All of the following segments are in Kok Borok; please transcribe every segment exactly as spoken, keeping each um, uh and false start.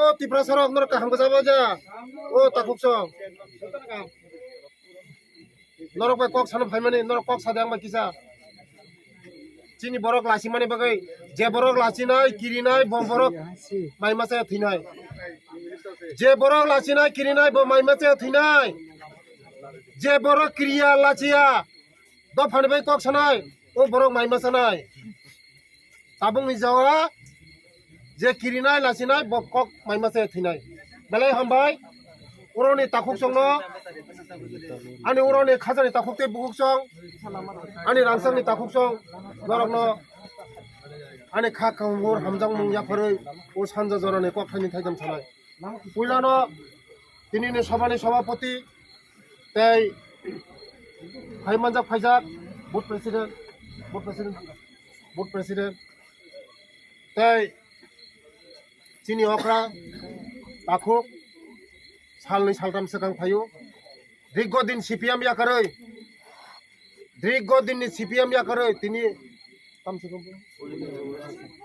O Tiprasa rok norok kaham khe chaba ja. O takhuk song. Norok bai kok sana phaimani, norok kok sa de ang bai kisa. Chini borok lachimani bagwi, je borok lachinai, kirinai, bo borok mai masa thwinai. Je borok lachinai, kirinai, bo mai masa thwinai. Je borok kiriya, lachiya, dophani bai kok sanai, o borok mai masa nai. Tabukni jora je kirinai, lachinai, bo kok mai masa thwinai. Belai hambai. Uroni takhuk songno, ani uroni khajani takhuk tei bukhuk song, ani rangchakni takhuk song, norokno ani kha kaham hor hamjakmung yapharwi o sanja jorani kok thaini thaitham sanai. Puilano tinini sobani sobapoti tei phaimanjak phaijak booth president, booth president, booth president tei chini okra takhuk salnwi saltham swkang phaio. Dirgo din C P M yakarwi, dirgo dinni C P M yakarwi tini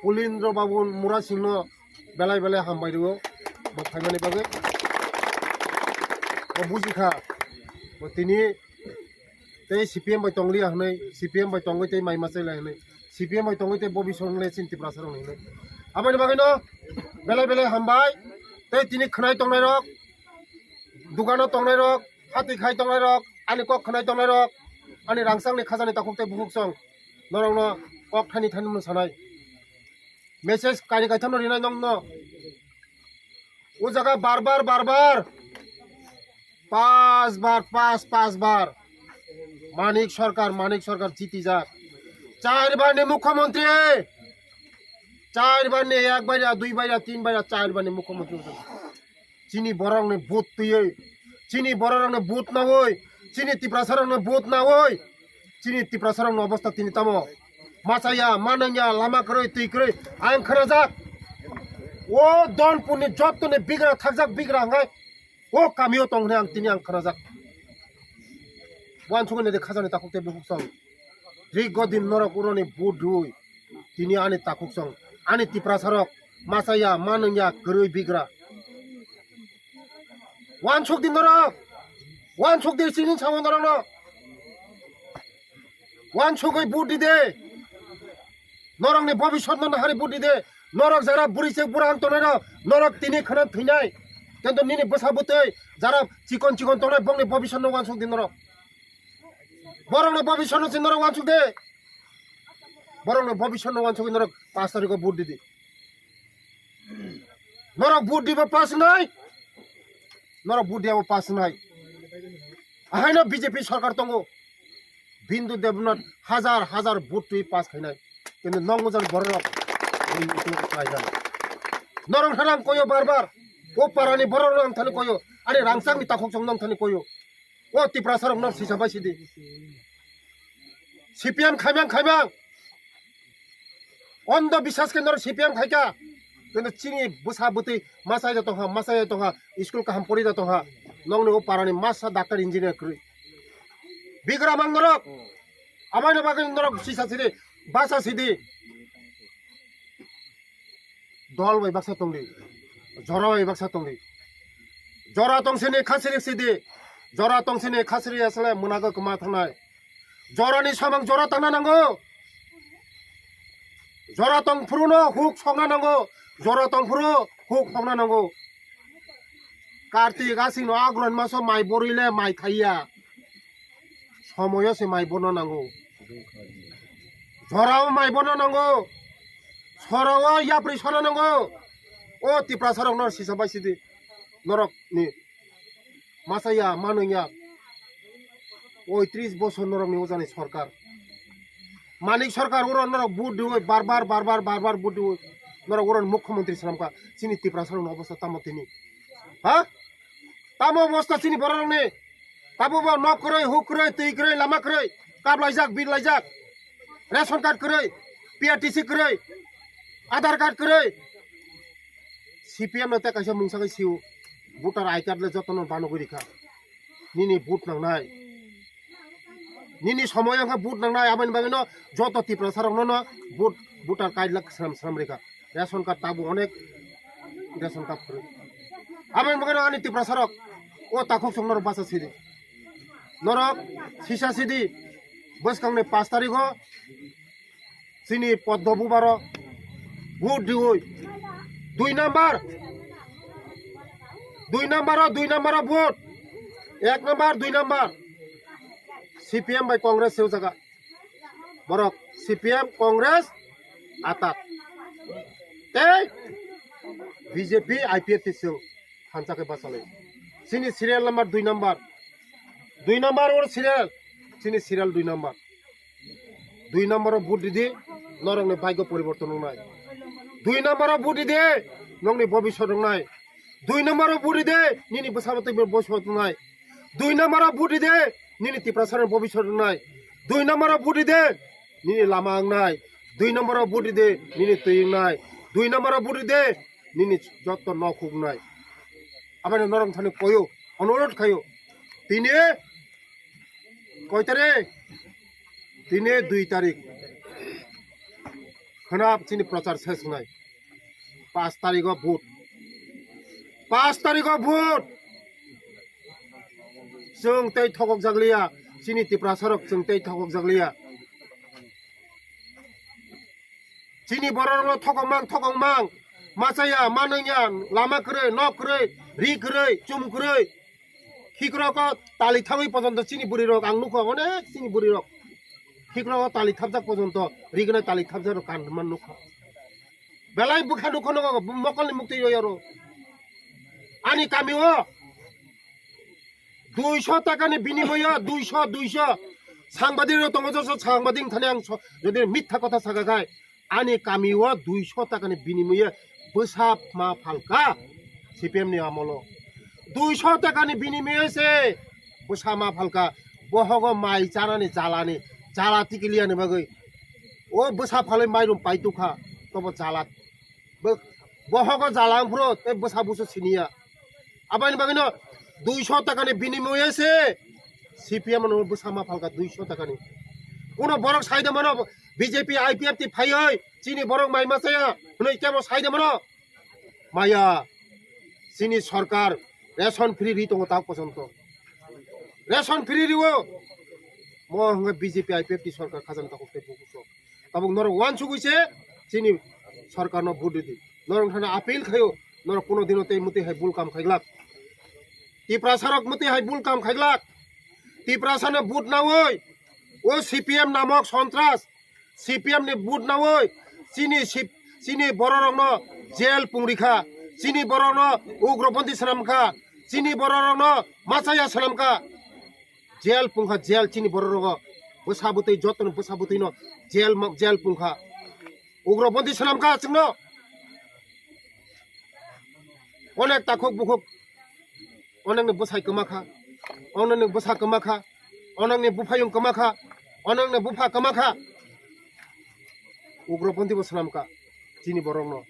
Pulindra Babu Murasingno belai belai hambai rwo, bo phaimani bagwi. Bo bujikha, bo tini tei C P M bai tongliya hwnwi, C P M bai tongwi tei mai machai lai hwnwi, C P M bai tongwi tei bobisong le chini Tiprasa rok hwnwi. Aboni bagwino belai belai hambai, tei tini khwnai tongnai rok, dukano tongnai rok, hati khai tongnai rok, ani kok khwnai tongnai rok, ani rangchakni khajani takhuk tei bukhuk song, norokno kok thani thani mung sanai. Message kaini kaithamno rinai nongno. O jaga bar bar, bar bar, pas bar, pas, pas bar. Manik Sarkar, Manik Sarkar jitijak. Char bar ni mukhyamantri, char bar ni, ek bar ya, dui bar ya, tin bar ya, char bar ni mukhyamantri. Chini borokni vote twiwi, chini borokni vote nawi, chini Tiprasarokni vote nawi, chini Tiprasarokni obostha tini tamo? Machaya, manangya, lama kwrwi, twi kwrwi, ang khnajak. O Donpurni jottoni bigra thakjak bigra hwnkhai o kamio tong hwnwi ang tini ang khnajak. Wansukgwi naidi khajani takhuk tei bukhuk song. Dirgo din norok uroni vote rwi tini ani takhuk song, ani Tiprasarok machaya, manungya, kwrwi bigra. Wansuk di norok, wansuk di chini samung norokno. Wansugwi vote di de. Norokni bobisotno nahari vote di de. Norok jara bwrwi se bura ang tongnai rok, norok tini khana thwinai. Kintu nini bwsa bwtwi jara chikon chikon tongnai bongni bobisotno wansuk di norok. Borokni bobisotno se norok wansuk de. Borokni bobisotno wansugwi norok pash tarikho vote di di. Norok vote diba pass wngnai, norok vote diyabo pass wngnai. Ahaino B J P sarkar tongo, Bindu Debnath hajar hajar vote twi pass khainai, kintu nokmujang bororok bini ukulok khlainai. Norok thani ang koyo bar bar, o parani bororok ang thani koyo, ani rangchakni takhuk chwng nang thani koyo. O Tiprasarok no sisa bai sidi. C P M khaimang khaimang. Ondo biswas khe norok C P M khaikha. Kintu chini bwsa bwtwi machai da tongha, machai da tongha, school kaham pori da tongha. Nokni o parani masa doctor engineer kwrwi. Bigra mang norok. Amaino bagwi norok sisa sidi, basa sidi. Dol bai baksa tongdi, jora bai baksa tongdi. Jora tongsini khasirik sidi, jora tongsini khasiri asle munago kwma thangnai. Jorani samang jora tangna nango. Jora tongphuru no huk songna nango, jora tongphuru huk songna nango. Kartik asing no agron maso mai borwi le mai khaiya. Somoyo se mai bono nango. Jorao mai bono nango. Sorao yapri sono nango. O Tiprasarok no sisa bai sidi. Norok ni. Masa ya, manung ya. Oi tris bosor norok ni ojani sorkar. Manik Sarkar oro norok vote diwi bar bar, bar bar, bar bar vote diwi norok oro mukhyamantri swnamkha. Chini Tiprasarok ni obostha tamo tini? Ha? Tamo obostha chini bororok ni? Tamo bo nok kwrwi, huk kwrwi, twi kwrwi, lama kwrwi, kap laijak, bill laijak, ration card kwrwi, P R T C kwrwi, Aadhaar card kwrwi. C P M no tei kaisa mungsa khe sio, voter I card le jotono banogwi rikha. Nini vote nangnai. Nini somoy wngkha vote nangnai, aboni bagwino joto Tiprasarokno no vote, voter card lak sram sram rikha. Ration card tabuk onek ration card kwrwi. Aboni bagwi ani Tiprasa rok o takhuk song norok bacha sidi. Norok sisa sidi bwskangni pash tarikho chini Poddo Bubaro vote diwi dui number, dui number o, dui number o vote, ek number, dui number C P M bai Congress se o jaga. Borok C P M, Congress, atat. Tei B J P, I P F T chwng thansa khe bachalai. Chini serial number dui number. Dui number or serial. Chini serial dui number. Dui number o vote didi, norokni bhagyo poriborton wngnai. Dui number o vote didi, nokni bobiswt wngnai. Dui number o vote didi, nini bwsa bwtwi bwswt wngnai. Dui number o vote didi, nini Tiprasani bobiswt wngnai. Dui number o vote didi, nini lama wngnai. Dui number o vote didi, nini twi wngnai. Dui number o vote didi, nini jotto nok huk wngnai. Aboni norok thani koyo, onurodh khayo. Tini koi tarik? Tini dui tarik. Khwnap chini prochar ses wngnai. Pash tarikho vote. Pash tarikho vote. Chwng tei thokok jak liya. Chini Tiprasa rok chwng tei thokok jak liya. Chini borok rokno thokok mang, thokok mang. Machaya, manwngya, lama kwrwi, nok kwrwi, ri kwrwi, chum kwrwi. Khikrok o tali thangwi pojonto chini bwrwi rok ang nukha, onek chini bwrwi rok. Khikrok o tali thapjak pojonto, ri gwnai tali thapjak rok kan man nukha. Belai bwkha nukha nogo, mokolni muktwi roi aro. Ani kami o duiso takani binimoyo, duiso, duiso. Sangbadik rok tongo, joto sangbadik thani ang so-, jodi mitha kotha saka khai, ani kami o duiso takani binimoyo bwsa ma phalka C P M ni amolo. Duiso takani binimoyo se bwsa ma phalka, bohogo mai chanani jalani, jala tikiliyani bagwi. O bwsa phalwi mairum paitukha, tobo jala. Bo-, bohogo jala wngphuru tei bwsa busu siniya. Aboni bagwino duiso takani binimoye se C P M no bwsa ma phalka duiso takani. Kuno borok saide mano B J P I P F T phaiwi chini borok mai machaya hwnwi kebo saide mano? Maya, chini sorkar ration free ri tongo ta pojonto. Ration free riwo. Mo hwnga B J P I P F T sorkar khajang takhuk tei bukuso. Tabuk norok wansugwi se chini sorkarno vote ridi. Norok thani appeal khayo, norok kuno dino tei muti hai bul kam khaiglak. Tiprasa rok muti hai bul kam khaiglak. Tiprasa no vote nawi, o C P M namok sontras, C P M ni vote nawi, chini sip-, chini bororokno jail pungrikha, chini bororokno ugroponthi swnamkha, chini bororokno machaya swnamkha. Jail pungkha, jail chini bororogo. Bwsa bwtwi, jotono bwsa bwtwino jail mo-, jail pungkha. Ugroponthi swnamkha chwngno. Onek takhuk bukhuk, onekni bwsai kwmakha, onekni bwsa kwmakha, onekni buphayung kwmakha, onekni bupha kwmakha. Ugroponthi bo swnamkha chini borokno.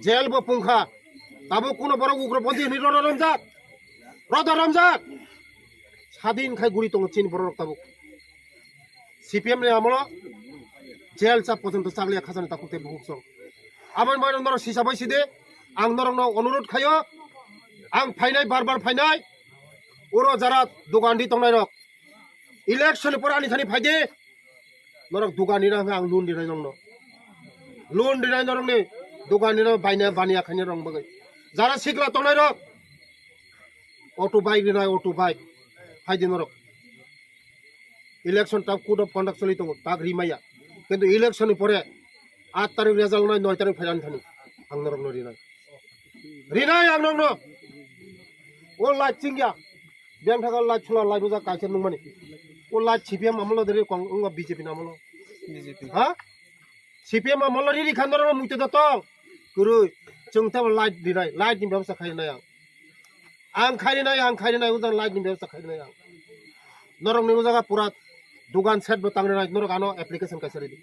Jail bo pungkha. Tabuk kuno borok ugroponthi hwnwi rodo romjak. Rodo romjak. Sadin khai guri tongo chini borok tabuk. C P M ni amolo jail cha pojonto chakliya khajani takhuk tei bukhuk song. Aboni bagwi norok sisa bai sidi, ang norokno onurodh khayo, ang phainai, bar bar phainai, oro jara dogan ri tongnai rok, election ni pore ani thani phaidi, norok dogan rina hwnwi ang loan rinai nongno, loan rinai norokni dogan rina baina baniya khaina rong bagwi, jara sikla tongnai rok, auto bike rinai, auto bike phaidi norok. Election tak code of conduct choli tongo, tak rimaya. Kintu election ni pore aat tarik result nai, noi tarik phailani thani ang norokno rinai. Rinai ang norokno. O light chingya. Beng thago light chula, light bujak kaisa nungmani. O light C P M amolo deri kong wngkha B J P ni amolo. B J P. Ha? C P M amolo riri khan norokno muitu da tong. Kwrwi. Chwng tebo light rinai. Light ni bebosta khainai ang. Ang khainai, ang khainai, ujang light ni bebosta khainai ang. Norok ni ujaga pura dugan set bo tangrinai, norok ano application kaisa ridi.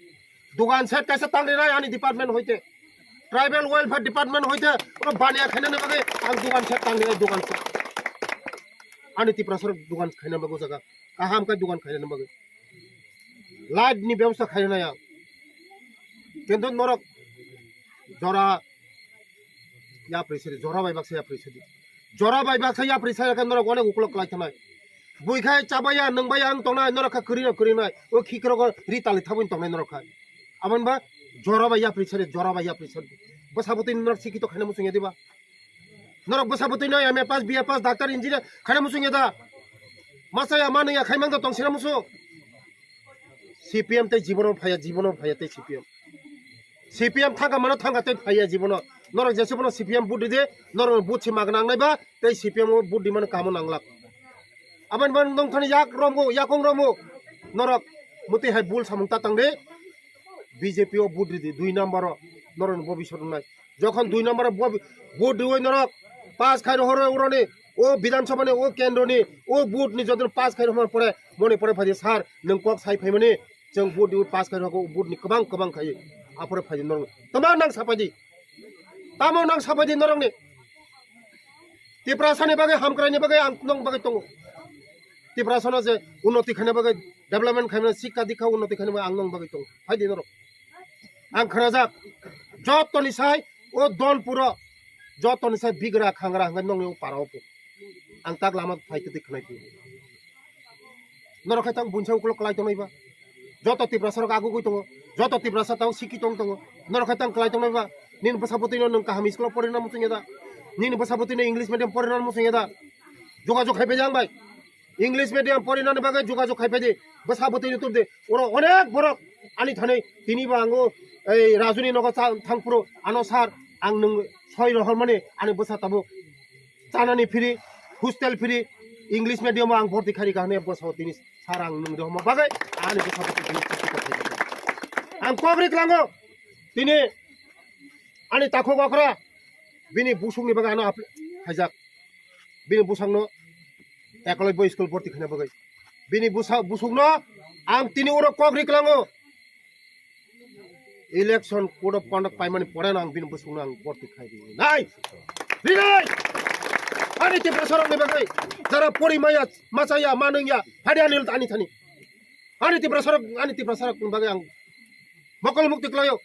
Dugan set kaisa tangrinai ani department hoite. Tribal Welfare Department hoite, oro baniya khainani bagwi ang dugan set tangrinai, dugan set. Ani Tiprasa rok dugan khaina bagwi ujaga. Kaham khe dugan khainani bagwi. Light ni bebosta khainai ang. Kintu norok jora Yapri sari, jora bai baksa yapri sari. Jora bai baksa yapri sari khe norok onek ukulok kwlai thanai. Bui khai chabaya, nwngbaya wng tongnai, norok kha kwrwi no kwrwi nai. O khikrok ri tali thabwi tongnai norok kha. Aboni ba jora bai yapri sari, jora bai yapri sari. Bwsa bwtwi norok sikito khaina muchung ya diba? Norok bwsa bwtwi no M A pass, B A pass, doctor, engineer khaina muchung ya da? Masa ya, mano ya, khaimang da tong sina muchung. C P M tei jibono phaiya, jibono phaiya tei C P M. C P M thangka mano thangka tei phaiya jibono. Norok jesa bono C P M vote ridi, norok vote se magna nangnai ba tei C P M o vote rimani kamo nanglak. Aboni bo nongthani yak romgo, yakung romgo. Norok mwtwi hai bul samung ta tangdi. B J P o vote ridi, dui number o norokni bobiswt wngnai. Jokhon dui number o bo-, vote riwi norok pass khai rohoro uroni, o Bidhan Sabha ni, o kendro ni, o vote ni jodon pass khai rohor pore, moni pore phaidi sir, nwng kok sai phaimani, chwng vote riwi pass khai rohor, o vote ni kwbang kwbang khai, aphore phaidi norok. Tamo nang sapaidi, tamo nang sapaidi norokni. Tiprasa ni bagwi, hamkrai ni bagwi ang nong bagwi tongo. Tiprasa no je unnoti khaina bagwi, development khaina, sikka dikka unnoti khaina bagwi ang nong bagwi tongo. Phaidi norok. Ang khnajak, jotoni sai o Donpuro, jotoni sai bigra khangra hwnkhai nongni o para o po. Ang tak lama phai twi khwnai phi. Norok khai tang bunsa ukulok kwlai tongnai ba. Joto Tiprasa rok agugui tongo, joto Tiprasa tang siki tong tongo. Norok khai tang kwlai tongnai ba. Nini bwsa bwtwi no nwng kaham school o porina muchung ya da? Nini bwsa bwtwi no English medium porina muchung ya da? Jogajog khai phaidi ang bai. English medium porinani bagwi jogajog khai phaidi. Bwsa bwtwi YouTube de. Oro onek borok ani thani tini bo ango ei Rajuni nogo cha-, thangphuru ano sir ang nwng soi rohormani ani bwsa tabuk chanani free, hostel free, English medium o ang borti khairi kahne bwsa tini sir ang nwng rohorma bagwi ani bwsa bwtwi tini chukti kok khai. Ang kok ri klango tini ani takhuk okra bini busungni bagwi ano apl-, khaijak. Bini busangno Eklavya school borti khaina bagwi. Bini busa-, busungno ang tini oro kok ri klango. Election code of conduct paimani pore no ang bini busungno ang borti khai ri nai. Ri nai! Ani Tiprasa rokni bagwi jara pori maya, machaya, manungya, phadi ani, ani thani. Ani Tiprasa rok, ani Tiprasa rokni bagwi ang mokol mukti klaio.